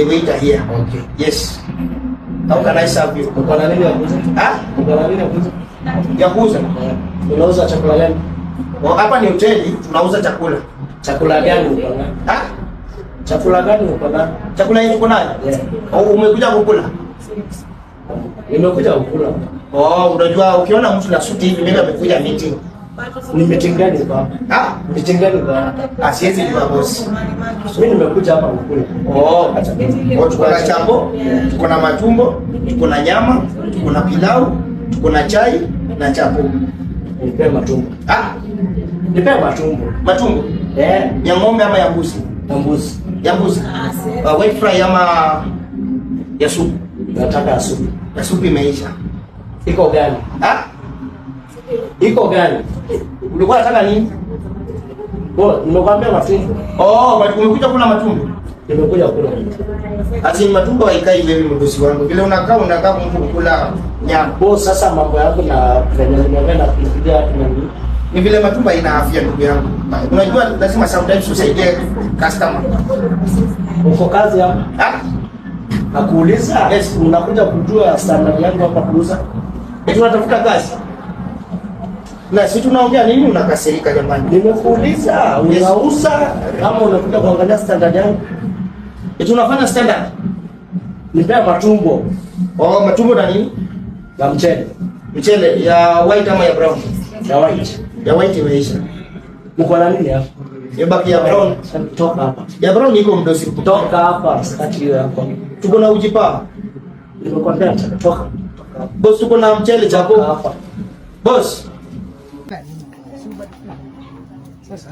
the waiter here. Okay. Yes. How can I serve you? Uko na nini ya kuuza? Ah? Uko na nini ya kuuza? Ya kuuza. Eh, unauza chakula gani? Oh, hapa ni hoteli tunauza chakula. Chakula gani uko na? Ah? Chakula gani uko na? Chakula hii uko nayo? Yeah. Oh, umekuja kukula? Nimekuja kukula. Oh, unajua ukiona mtu na suti hivi, mimi amekuja meeting. Ni meeting gani uko hapa? Ah? Meeting gani uko hapa? Ah, siwezi jua, boss. Mimi nimekuja hapa kukula. Oh, oh, tuko na chapo, tuko na matumbo, tuko na nyama, tuko na pilau, tuko na chai na chapo. Nipe matumbo. Ah? Nipe matumbo. Matumbo Eh, ya ng'ombe ama ya mbuzi? Na mbuzi. Ya mbuzi. White fry ama ya supu? Nataka supu. Ya supu imeisha. Iko gani? Ah? Iko gani? Ulikuwa unataka nini? Bo, nimekwambia matumbo. Oh, but umekuja kula matumbo? Nimekuja kula. Ati matumbo haikai wewe, mdosi wangu. Vile unakaa mtu kukula nyama. Bo, sasa mambo yangu na venye nimeongea na kupigia watu na nini? Ni vile matumbo haina afya, ndugu yangu. Unajua lazima sometimes usaidie customer. Uko kazi hapa? Ah? Nakuuliza, Yes. unakuja kujua standard yangu hapa kuuza? Eti unatafuta kazi? Na si tunaongea nini unakasirika, jamani? Nimekuuliza, unauza ama unakuja kuangalia standard yangu? Eti unafanya standard? Nipe matumbo. Oh, matumbo na nini? Na mchele. Mchele ya white ama ya brown? Ya white. Ya white imeisha. Mko na nini hapa? Imebaki ya brown. Toka hapa. Ya brown iko, mdosi. Toka hapa, sitaki hiyo yako. Tuko na uji paa. Nimekwambia toka. Toka hapa. Boss, tuko na mchele Toka chapo. hapa. Boss.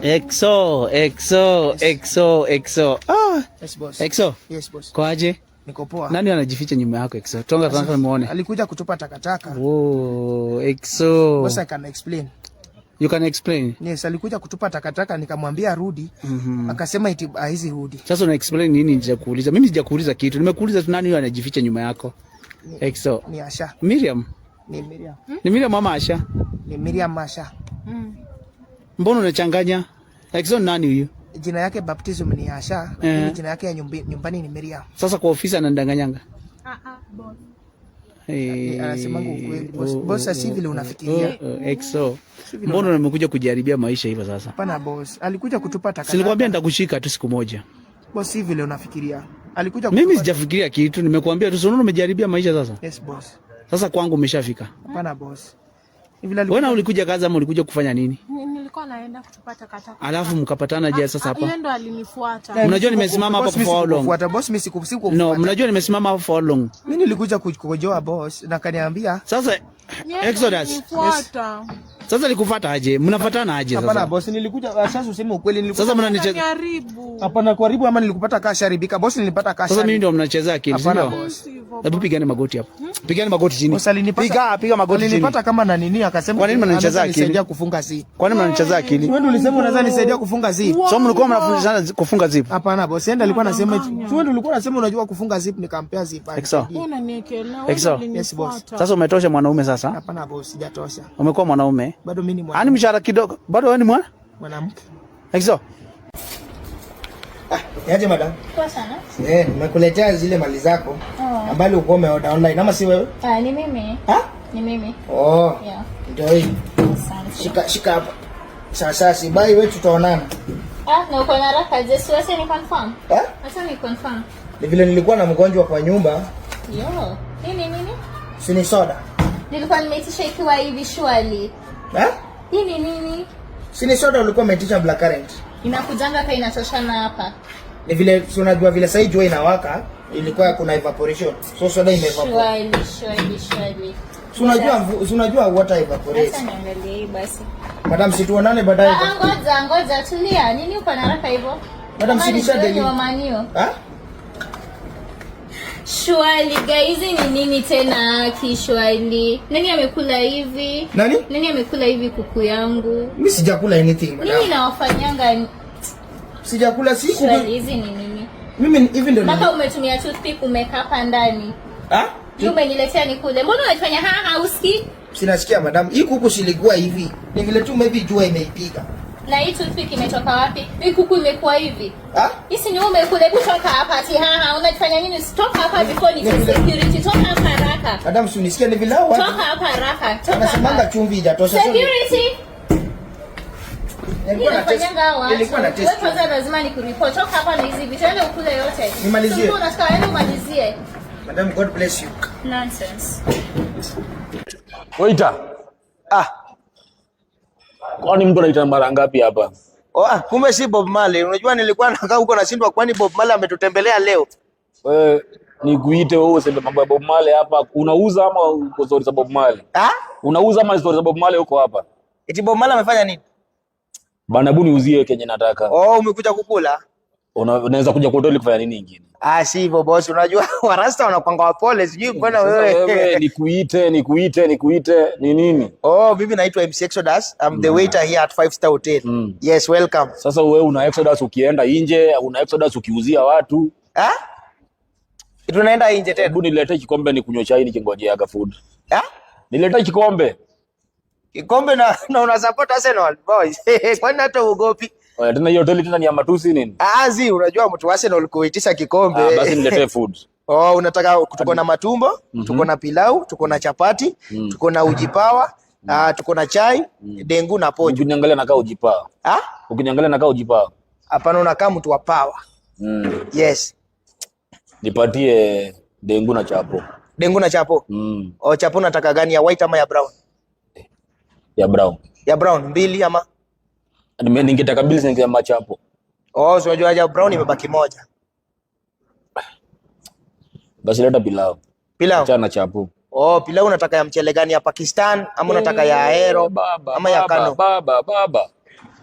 Exo, exo, exo, exo. Ah, Yes, boss. Exo. Yes, boss. Kwaje? Niko poa. Nani anajificha nyuma yako, Exo? Tonga kwanza muone. Alikuja kutupa takataka. Oh, Exo. Boss, I can explain. You can explain. Yes, alikuja kutupa takataka, nikamwambia rudi. Akasema eti haizi rudi. Sasa una explain nini? Nija kuuliza. Mimi sijakuuliza kitu. Nimekuuliza tu nani huyo anajificha nyuma yako. Exo. Ni Asha. Miriam. Ni Miriam. Ni Miriam mama Asha? Ni Miriam Asha. Mbona unachanganya? Exo, nani huyu? Jina yake baptism ni Asha, lakini jina yake ya nyumbani ni Miriam. Sasa kwa ofisi anandanganyanga. Ah, ah, boss. Anasemanga ukweli. Boss, Oh, boss, oh, si vile oh, unafikiria. oh, Exo. Si vile Mbona umekuja kujaribia maisha hivyo sasa? Hapana, boss, alikuja kutupa takataka. Si nilikwambia nitakushika tu siku moja. Boss, si vile unafikiria. Alikuja Mimi kutupa. sijafikiria kitu, nimekuambia tu, si unaona umejaribia maisha sasa. Yes, boss. Sasa kwangu umeshafika. Hapana, boss. Ni vile Wewe alikuja. na ulikuja kazi ama ulikuja kufanya nini? Nilikuwa naenda kutupa takataka. Alafu mkapatana je sasa Ah, hapa? yeye ndo alinifuata. Mnajua nimesimama hapa Boss, mimi for how long? sikukufuata, boss, mimi sikufuata. No, mnajua nimesimama hapa for how long? Mimi nilikuja kukojoa, boss, na kaniambia Sasa Yeye ndo Exodus, alinifuata. Sasa nikufuata aje? Mnafuatana aje Hapana, sasa? boss, nilikuja, sasa useme ukweli, nilikuja Sasa mnanicheza. Kaniharibu. Hapana kuharibu ama nilikupata kasharibika. Boss, nilipata kasharibika. Sasa mimi ndio mnachezea akili, si Hapana, ndio? boss. Sivyo. Hebu pigane magoti hapo. Pigane magoti chini. Boss alinipata. Piga piga magoti chini. Alinipata kama na nini, akasema Kwa nini mnanichezea anaweza akili? nisaidia kufunga zip. Kwa nini mnanichezea akili? Wewe ndio ulisema unaweza nisaidia kufunga zip. So mlikuwa mnafundishana kufunga zip? Hapana, boss, yeye alikuwa anasema eti wewe ndio ulikuwa unasema unajua kufunga zip, nikampea zip. Exo. Wewe unaniekelea. Wewe Exo. ndo Yes, boss. ulinifuata. Sasa umetosha mwanaume sasa? Hapana, boss, sijatosha. Umekuwa mwanaume? Bado mimi ni Ani mwanamke. mshahara kidogo. Bado wewe ni mwana? Mwanamke. Exo. Ah, niaje, madam? Poa sana. Eh, nimekuletea zile mali zako Oh. ambazo ulikuwa umeorder online ama si wewe? Ah, ni mimi. Ha? Ni mimi. Oh, Yeah. ndio hii. Asante. Shika shika hapa. Sasa si bye wewe, tutaonana. Ah, na uko na haraka je? Si wacha ni confirm. Eh? Acha ni confirm. Ni vile nilikuwa na mgonjwa kwa nyumba, Yo. Hii ni nini? Si ni soda. Nilikuwa nimeitisha ikiwa hivi, surely? Eh? Hii ni nini? Si ni soda ulikuwa umeitisha black currant? Inakujanga ka inatoshana hapa? Ni vile si unajua vile sasa jua inawaka, ilikuwa kuna evaporation. So soda imeevaporate. Surely, surely, surely. Si unajua water evaporates. Acha niangalie hii basi. Madam, si tuonane baadaye. Ah, ah, ngoja, ngoja, tulia. Nini uko na haraka hivyo? Madam, Kama si ni nisha jioni deliver. wa manio. Ha? Surely, guys, hizi ni nini tena kishwali? Nani amekula hivi? Nani? Nani amekula hivi kuku yangu? Mimi sijakula anything, madam. Nini nawafanyanga? Sijakula siku. Surely, hizi ni nini? Mimi hivi ndio. Mpaka umetumia toothpick umeka hapa ndani. Ha? Hii umeniletea nikule. Mbona unafanya ha ha usikii? Sinasikia, madam. Hii kuku silikuwa hivi. Ni vile tu maybe jua imeipiga. Na hii toothpick imetoka wapi? Hii kuku imekuwa hivi. Ah? Hii si ni wewe umekula, hebu toka hapa ati haha, unajifanya nini? Toka hapa before ni security. Toka hapa haraka. Madam, si unisikia ni pilau watu. Toka hapa haraka. Toka Anasemanga hapa. chumvi haijatosha. Security. Nilikuwa na test. Nafanyanga hao watu. Nilikuwa na test. Wewe kwanza lazima nikureport. Toka hapa na hizi vitu. Enda ukule yote. Nimalizie. Sio unataka enda umalizie. Madam, God bless you. Nonsense. Waiter, Ah, kwani mtu anaita mara ngapi hapa? oh, ah, kumbe si Bob Marley. Unajua nilikuwa nakaa huko nashindwa kwani Bob Marley ametutembelea leo. Wewe nikuite wewe useme mambo ya Bob Marley hapa. Unauza ama uko story za Bob Marley? Ah? Unauza ama story za Bob Marley uko hapa? Eti Bob Marley amefanya nini? Bana, hebu niuzie kenye nataka. Oh, umekuja kukula? Unaweza kuja kwa hoteli kufanya nini ingine? Ah, si hivyo boss, unajua warasta wanakwanga wapole, sijui mbona Sasa wewe. wewe nikuite, nikuite, nikuite ni nini? Oh, mimi naitwa MC Exodus. I'm the waiter here at Five Star Hotel. Yes, welcome. Sasa wewe una Exodus ukienda nje, una Exodus ukiuzia watu. Ah? Tunaenda nje tena. Hebu niletee kikombe nikunywe chai nikingojeaga food. Ah? Niletee kikombe. Kikombe na una support Arsenal boys. Kwani hata uogopi? Oya, tena hiyo hoteli tena ni ya matusi nini? Ah, zi unajua mtu wa Arsenal kuitisha kikombe. Ah, basi niletee food. Oh, unataka tuko na matumbo, tuko na pilau, tuko na chapati, tuko na uji power, ah, tuko na chai, dengu na pojo. Ukiniangalia nakaa ujipaa. Ah? Ukiniangalia nakaa ujipaa. Hapana, unakaa mtu wa power. Yes. Nipatie dengu na chapo. Dengu na chapo. Oh, chapo unataka gani, ya white ama ya brown? Ya brown. Ya brown mbili ama? Ningetaka mbili ningesema chapo. Oh, so unajua ya brown imebaki moja. Basi leta pilau. Pilau. Achana na chapo. Oh, pilau unataka ya mchele gani, ya Pakistan ama unataka ya Aero Baba, ama ya baba, Kano? Baba, baba.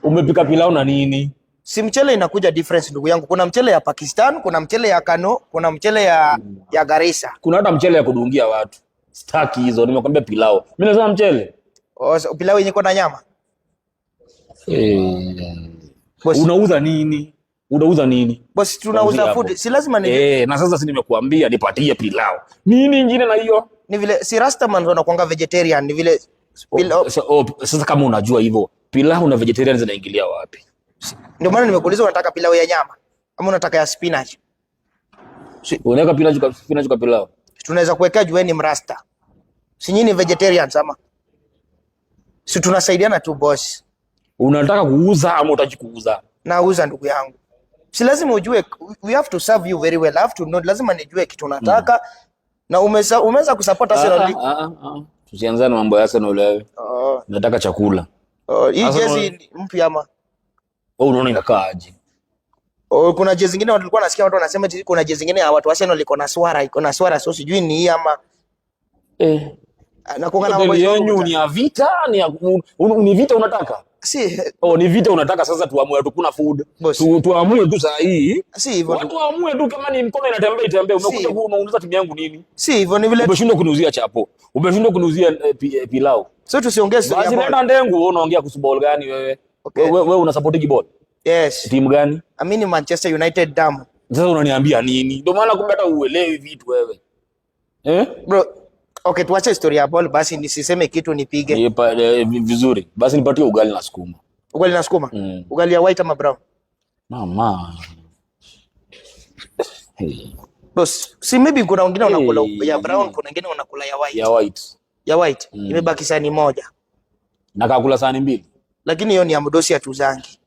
Umepika pilau na nini? Si mchele inakuja difference ndugu yangu. Kuna mchele ya Pakistan, kuna mchele ya Kano, kuna mchele ya Garissa. Kuna hata mchele ya kudungia watu. Sitaki hizo, nimekwambia pilau. Mimi nasema mchele. Oh, so, pilau yenye iko na nyama. Eh. Boss, Unauza nini? Unauza nini? boss tunauza Hapo. food. Si lazima ni, Eh, na sasa si nimekuambia nipatie pilau. Nini ingine na hiyo? ni vile si Rastaman wanakuanga vegetarian, ni vile pilau. Oh, sasa kama unajua hivyo, pilau na vegetarian zinaingilia wapi? Ndio maana nimekuuliza unataka pilau ya nyama ama unataka ya spinach. Unaweka spinach kwa pilau? Tunaweza kuwekea jueni mrasta. Si nyinyi vegetarians ama? Si tunasaidiana tu boss. Unataka kuuza ama utaki kuuza? Nauza ndugu yangu. Si lazima ujue, we have to serve you very well. I have to know, lazima nijue kitu unataka. Na umeweza kusupport Arsenal. Ah, ah, ah. Tusianzane mambo ya Arsenal wewe. Oh, Nataka chakula. oh, hii Arsenal- jezi ni mpya ama? Wewe unaona inakaa aje? Oh, kuna jezi zingine watu walikuwa nasikia watu wanasema eti kuna jezi zingine ya watu wa Arsenal iko na swara, so sijui ni hii ama Eh. na kuanga na Hoteli mambo yenyu ni ya vita, ni ya ni vita unataka? Si Oh, ni vita unataka sasa tuamue tukuna food. Boss. Tuamue tu saa hii. Si hivyo Watu waamue tu kama ni mkono inatembea itembee. Umekuja Si. huku unauliza timu yangu nini? Si hivyo ni vile Umeshindwa kuniuzia chapo. Umeshindwa kuniuzia pilau. so tusiongee story ya Basi ball. nenda ndengu, wewe unaongea kuhusu ball gani wewe? Okay. Wewe una support ball? Yes. Timu gani? Mimi ni Manchester United damu. Sasa unaniambia nini? Ndio maana kumbe hata uelewi vitu wewe. Eh? Bro, okay, tuache story ya ball basi nisiseme kitu nipige. Vizuri. Basi nipatie ugali na sukuma. Ugali na sukuma? Mm. Ugali ya white ama brown? Mama. Hey. Boss, si maybe kuna wengine wanakula Hey. ya brown, kuna wengine wanakula ya white. Ya white. Ya white. Imebaki sahani moja. Na kakula sahani mbili. Lakini hiyo ni ya mdosi ya tuzangi.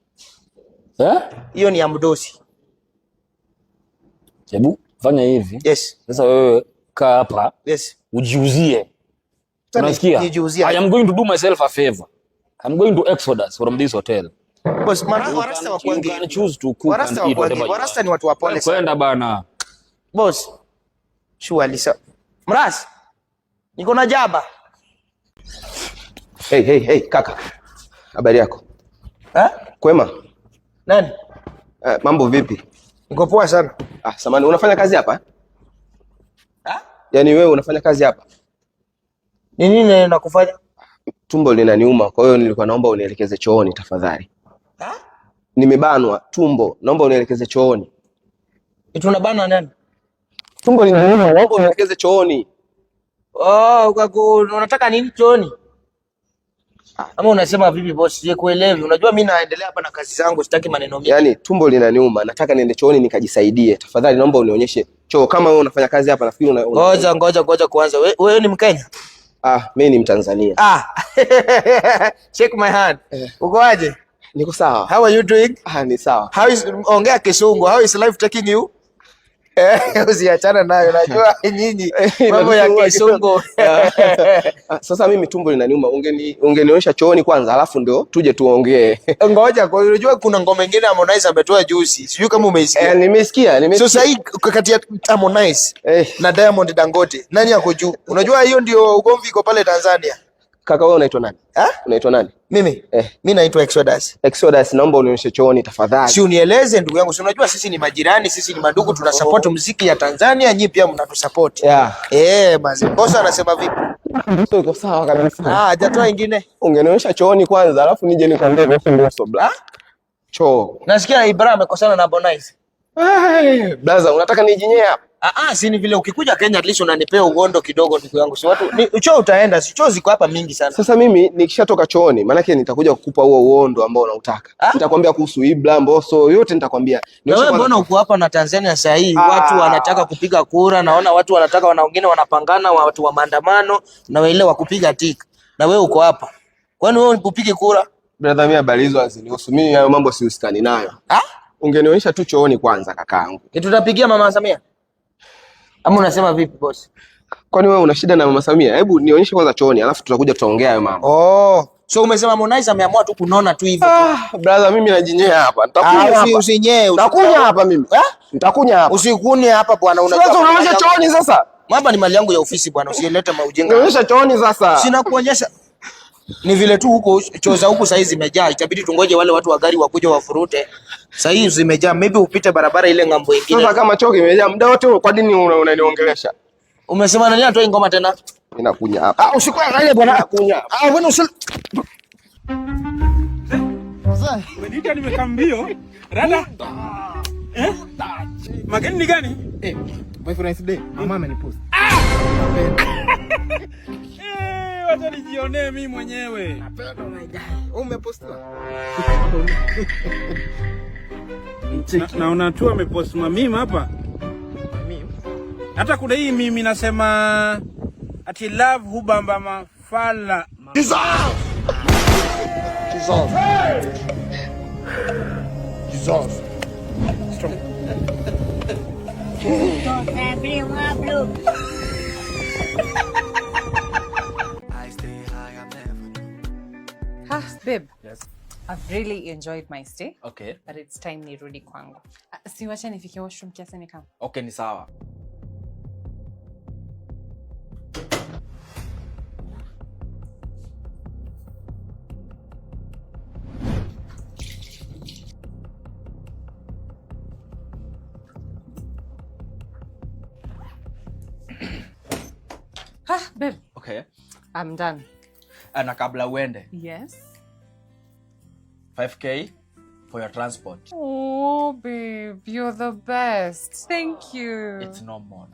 Eh? Hiyo ni ya mdosi. Hebu fanya hivi. Yes. Sasa wewe kaa hapa Yes. ujiuzie. Sasa Unasikia? nijiuzie. I am going to do myself a favor. I'm going to Exodus from this hotel. Boss, warasta wa You kwangi. can choose to cook Warasta and wa eat kwangi. whatever you Warasta want. ni watu wapole sana. Kwenda bana. Boss. Surely sa. Mras. Niko na jaba. Hey, hey, hey, kaka. Habari yako? Eh? Kwema? Nani? Mambo vipi? Niko poa sana. Ah, samani, unafanya kazi hapa? Eh? Yaani wewe unafanya kazi hapa? Ni nini nakufanya? Tumbo linaniuma, kwa hiyo nilikuwa naomba unielekeze chooni tafadhali. Ha? Nimebanwa tumbo, naomba unielekeze chooni. Tunabana nani? Tumbo linaniuma, naomba unielekeze chooni. Oh, unataka nini chooni? Ama unasema vipi boss? Sikuelewi. Unajua mimi naendelea hapa na kazi zangu, sitaki maneno mingi. Yaani tumbo linaniuma, nataka niende chooni nikajisaidie. Tafadhali naomba unionyeshe choo. Kama wewe unafanya kazi hapa nafikiri una. Ngoja ngoja ngoja kwanza. Wewe ni Mkenya? Ah, mimi ni Mtanzania. Ah. Shake my hand. Uko aje? Niko sawa. How are you doing? Ah, ni sawa. How is, ongea Kisungu. How is life taking you? Usiachana nayo, najua nyinyi mambo ya Kisungu. Ah, sasa mimi tumbo linaniuma, ungenionyesha chooni kwanza alafu ndio tuje tuongee. Ngoja, kwa unajua kuna ngoma nyingine Harmonize ametoa juzi. Sijui kama umeisikia. Eh, nimesikia, nimesikia. So sasa hii kati ya Harmonize na Diamond Dangote, nani ako juu? Unajua hiyo ndio ugomvi iko pale Tanzania. Kaka wewe unaitwa nani? Ah? Unaitwa nani? Mimi? Mimi naitwa Exodus. Exodus, naomba unionyeshe chooni tafadhali. Si unieleze ndugu yangu, si unajua sisi ni majirani, sisi ni mandugu, tuna support muziki ya Tanzania, nyinyi pia mnatusupport. Yeah. Mazi. Boss anasema vipi? Mbosso iko sawa kabisa. Ah, hajatoa ingine. Ungenionyesha chooni kwanza alafu nije nikwambie kuhusu Mbosso bla. Choo. Nasikia Ibra amekosana na Harmonize. Hey, blaza unataka nijinyee hapa? Ah ah, si ni vile ukikuja Kenya at least unanipea ugondo kidogo ndugu yangu. Si watu ni choo utaenda, si choo ziko hapa mingi sana. Sasa mimi nikishatoka chooni maanake nitakuja kukupa huo uondo ambao unautaka. Nitakwambia kuhusu Ibra, Mbosso, yote nitakwambia. Na wewe mbona uko hapa na Tanzania sasa hii watu wanataka kupiga kura, naona watu wanataka wana wengine wanapangana watu wa maandamano na wale wa kupiga tiki. Na wewe uko hapa. Kwani wewe upige kura? Brother, mimi habari hizo hazinihusu. Mimi hayo mambo sihusikani nayo. Ah? Ungenionyesha tu chooni kwanza kakaangu. Tutapigia Mama Samia? Ama unasema vipi boss? Kwani wewe una shida na Mama Samia? Hebu nionyeshe kwanza chooni alafu tutakuja tutaongea hayo mambo. Oh, so umesema Harmonize ameamua tu kunona tu hivyo. Ah, brother mimi najinyea hapa. Nitakunya hapa. Usinyee. Nitakunya hapa mimi. Nitakunya hapa. Usikune hapa bwana, unajua. Sasa unaonyesha chooni sasa? Hapa ni mali yangu ya ofisi bwana, usilete maujinga. Nionyesha chooni sasa. Sina kuonyesha. Ni vile tu huko choo za huku saizi zimejaa, itabidi tungoje wale watu wa gari wakuje wafurute. Saizi zimejaa, maybe upite barabara ile ng'ambo ingine. Sasa kama choo kimejaa muda wote kwa nini unaniongelesha? Umesema nani atoe ngoma tena? Mimi nakunya hapa. Ah, usikue angalia bwana. Nakunya. Ah, wewe usil Umeniita nimekaa mbio. Rada. Eh? Mageni ni gani? Boyfriend day. Mama amenipost. Wacha nijionee mimi mwenyewe. Napenda my guy. Umepostiwa? Naona tu amepost mamimi hapa. Hata kuna hii mimi nasema ati love hubamba mafala. Jesus! Jesus. Jesus. Strong. Ah, babe. Yes. I've really enjoyed my stay. Okay. But it's time nirudi kwangu. Si wacha nifike washroom kiasi nikam. Okay, ni sawa. Ah, babe. Okay. I'm done. Na kabla uende. Yes. 5K for your transport. Oh, babe, you're the best. Thank you. It's normal.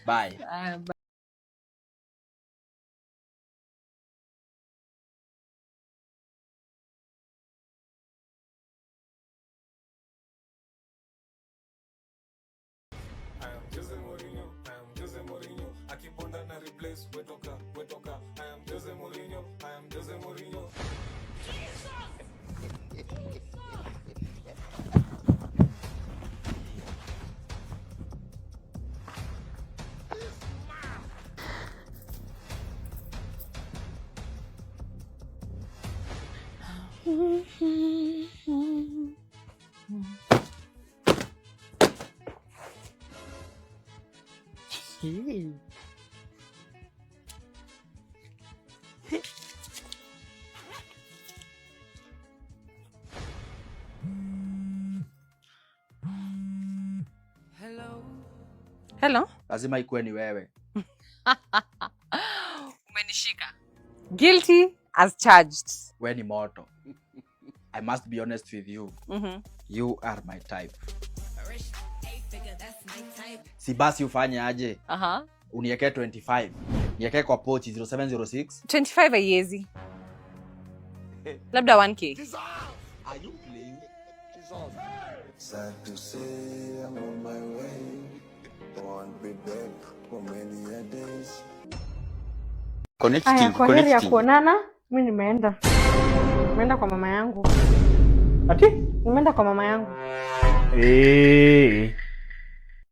Bye. Bye. I am Jose Mourinho, I am Jose Mourinho. Akibonda na replace, wetoka, wetoka. I am Jose Mourinho, I am Jose Mourinho. Hello. Lazima ikuwe ni wewe. Umenishika. Guilty as charged. We ni moto. I must be honest with you. You are my type. Si basi ufanye aje? Uniwekee 25. Niwekee kwa pochi 0706. 25 haiwezi. Labda 1K. Sad to say I'm on my way. Won't be back for many a days. Aya, kwa heri ya kuonana. Mi nimeenda, nimeenda kwa mama yangu. Ati? Nimeenda kwa mama yangu. Eh.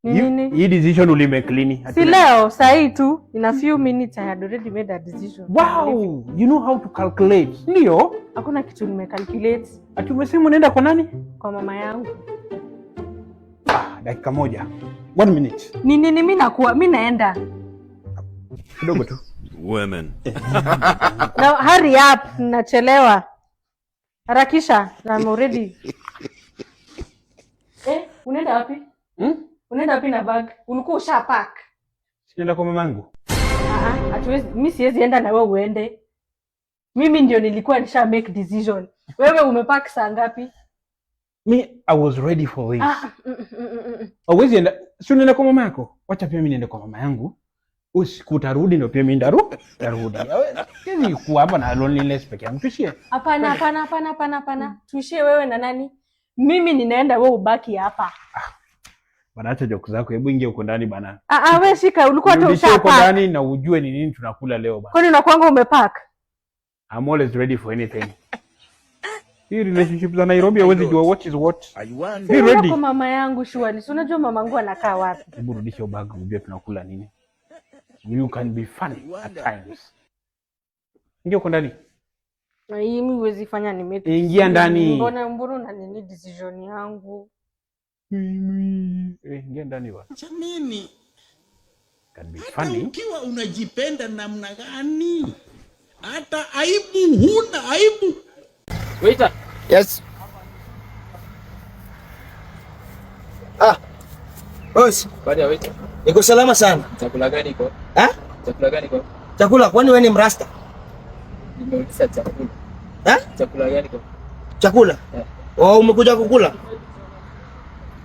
Ni nini? Hii decision ulimake lini? Si leo, saa hii tu. In a few minutes I had already made a decision. Wow, you know how to calculate. Ndio. Hakuna kitu nimecalculate. Ati umesema unaenda kwa nani? Kwa mama yangu. Ah, dakika moja. One minute. Ni nini? Mi nakuwa, mi naenda. Kidogo tu. Women. Now hurry up, nachelewa. Harakisha, I'm already. Eh, unaenda wapi? Hmm? Unaenda wapi na bag? Ulikuwa usha pack. Sinaenda kwa mamangu. Ah, ah, hatuwezi, mi siwezi enda na wewe uende. Mimi ndio nilikuwa nisha make decision. Wewe umepack saa ngapi? Me, I was ready for this. Ah, mm, mm, mm, mm. Hauwezi enda, si unaenda kwa mama yako? Wacha pia mimi niende kwa mama yangu. Usiku utarudi ndio pia mimi ndarudi. Siwezi kuwa hapa na loneliness peke yangu. Tuishie. Hapana, hapana, hapana, hapana, hapana. Tuishie wewe na nani? Mimi ninaenda, wewe ubaki hapa. Bana, acha joke zako. Hebu ingia huko ndani bana. Ah, ah, wewe shika, ulikuwa tu Nirudishie huko ushapack. ndani na ujue ni nini tunakula leo bana. Kwani unakuanga umepack? I'm always ready for anything. Hii relationship za Nairobi hauwezi jua what is what. Be Unaenda ready. kwa mama yangu surely. Si unajua mamangu anakaa wapi? Hebu rudisha hiyo bag ujue tunakula nini. You can be funny at times. Ingia huko ndani. Na hii mimi huwezi fanya ni make Ingia ndani. Mbona una nini decision yangu? Eh, ingia ndani bana. Jamani, Can be hata funny. ukiwa unajipenda namna gani, hata aibu huna aibu. Waiter. Yes. Ah. Boss, Baada ya waiter. niko salama sana. Chakula gani iko? Ha? Chakula gani iko? Chakula, kwani wewe ni mrasta? Nimeuliza chakula. Ha? Chakula gani iko? Chakula? Eh. Oh, umekuja kukula?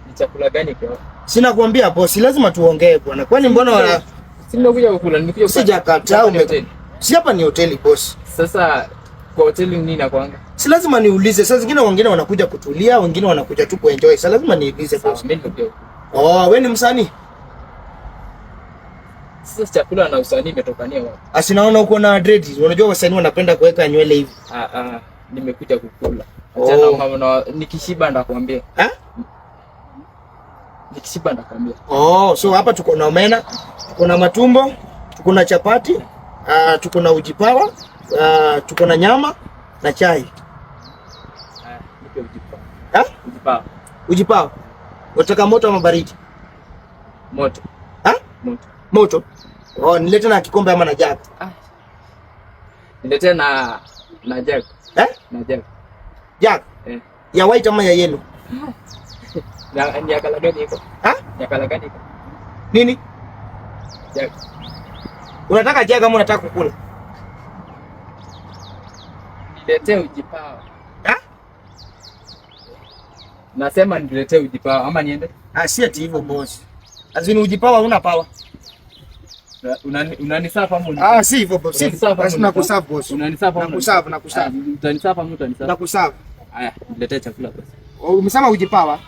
Ni chakula gani iko? Sina kuambia boss, lazima tuongee bwana. Kwani mbona wana Si nimekuja kukula, nimekuja kukula. Sijakataa Hapa ni ume hoteli. Si hapa ni hoteli boss. Sasa kwa hoteli nini inakuanga? Si lazima niulize. Saa zingine wengine wanakuja kutulia, wengine wanakuja tu kuenjoy. Sa lazima niulize boss. Mimi nimekuja kukula. Oh, wewe ni msanii? Sasa chakula na usanii imetokania wapi? Asinaona uko na dreads. Unajua wasanii wanapenda kuweka nywele hivi. Ah ah, nimekuja kukula. Oh. Achana mambo na nikishiba ndakwambia. Eh? Nikishiba ndakwambia. Oh, so hapa tuko na omena, tuko na matumbo, tuko na chapati, tuko na ujipawa, tuko na nyama na chai. Ah, nipe ujipa. Ha? Ujipa. Ujipawa. Unataka moto ama baridi? Moto. Ha? Moto. Moto. Oh, nilete na kikombe ama na jug? Niletee na jug. Eh? Na jug. Jug? Eh. Ya white ama ya yellow? Na ni ya color gani iko? Ha? Ni ya color gani iko? Nini? Jug. Unataka jug ama unataka kukula? Niletee ujipawa. Ha? Nasema niletee ujipawa ama niende? Ah, si ati hivyo boss. Azini ujipawa huna power. Unaniserve ama Ah, si hivyo boss. Si Unaniserve ama basi nakuserve boss. Unaniserve ama Nakuserve, nakuserve. Ah, utaniserve ama utaniserve? Nakuserve. Haya, niletee chakula basi. Oh, umesema ujipawa?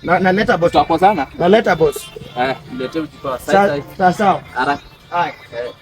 Na naleta boss. Tutakosana? Naleta boss. Haya, niletee ujipawa. Sai sai. Sawa sawa. Haraka. Haya. Eh.